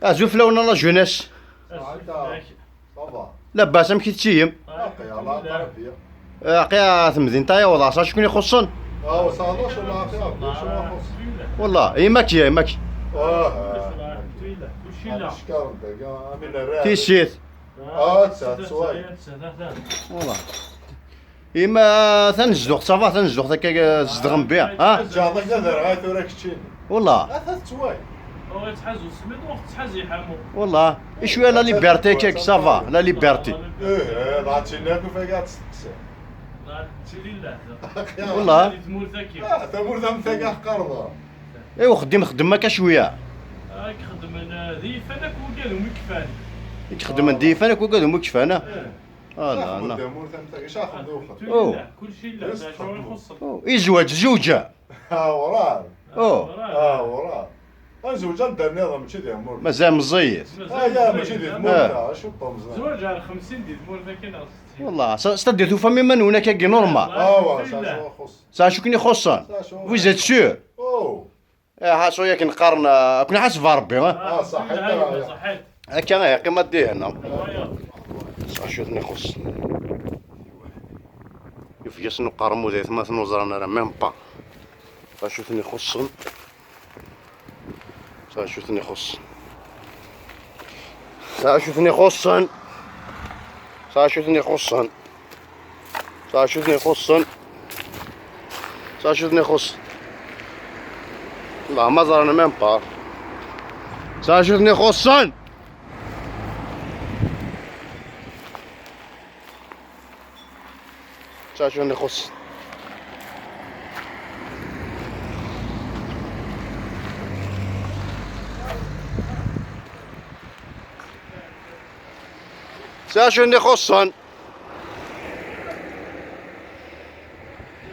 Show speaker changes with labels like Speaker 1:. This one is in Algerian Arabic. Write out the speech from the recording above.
Speaker 1: ازول فلاون la jeunesse.
Speaker 2: ça va.
Speaker 1: لاباس امكي تسيم. عقيا ثمدين تايا وضع شكون يخصن.
Speaker 2: اه ça va شو العافية شو خص.
Speaker 1: والله يماك يا يماك.
Speaker 2: اه
Speaker 3: كلشي لا.
Speaker 2: شكرا امين الراب.
Speaker 1: تيسيت.
Speaker 2: اه تسعة سوايع.
Speaker 1: والله إما ثنزدوق ça va ثنزدوق ذاك زدغم بها ها.
Speaker 2: جا ذاك غاية وراك تشيني.
Speaker 1: والله
Speaker 2: ثلاث سوايع.
Speaker 3: تحاز السميد وقت تحاز يحمو.
Speaker 1: والله شوية la liberté كيك ça va la liberté.
Speaker 2: ايه ضعتينا كيف قاعد تستقسي.
Speaker 1: والله
Speaker 2: تمور ثم قرضه.
Speaker 1: ايوا خدم خدم هكا شوية.
Speaker 3: خدم انا ذيفانك وقالوا مكفاني.
Speaker 1: تخدم ديفانك وقالوا مكفانا. لا لا
Speaker 3: كلشي لا
Speaker 1: يزوج زوجة.
Speaker 2: ها وراه.
Speaker 1: اه
Speaker 2: وراه زوجة ندير نظام ماشي ديال مور.
Speaker 1: مازال مزيت.
Speaker 2: لا ماشي ديال مور شو طومز.
Speaker 3: زواج على 50 ديال مور كاين
Speaker 1: والله ستدير فامي من هناك كي normal.
Speaker 2: اه شو خص.
Speaker 1: شو كني خصان. vous êtes sûr.
Speaker 2: او
Speaker 1: حاسو ياك نقارن كنا حاسب ربي.
Speaker 2: اه صحيت
Speaker 3: صحيت.
Speaker 1: هكا غير قيمة ديالنا. شو ثني خص. يفجس نقارمو ذي ثما ثنوزرنا راه même pas. شو ثني خصن. شو ثني خص. شو ثني خصن. شو ثني خصن. شو ثني خصن. شو ثني خص. والله ما زرنا même pas. شو ثني خصن. شو ثني خص. شو ثني خصن.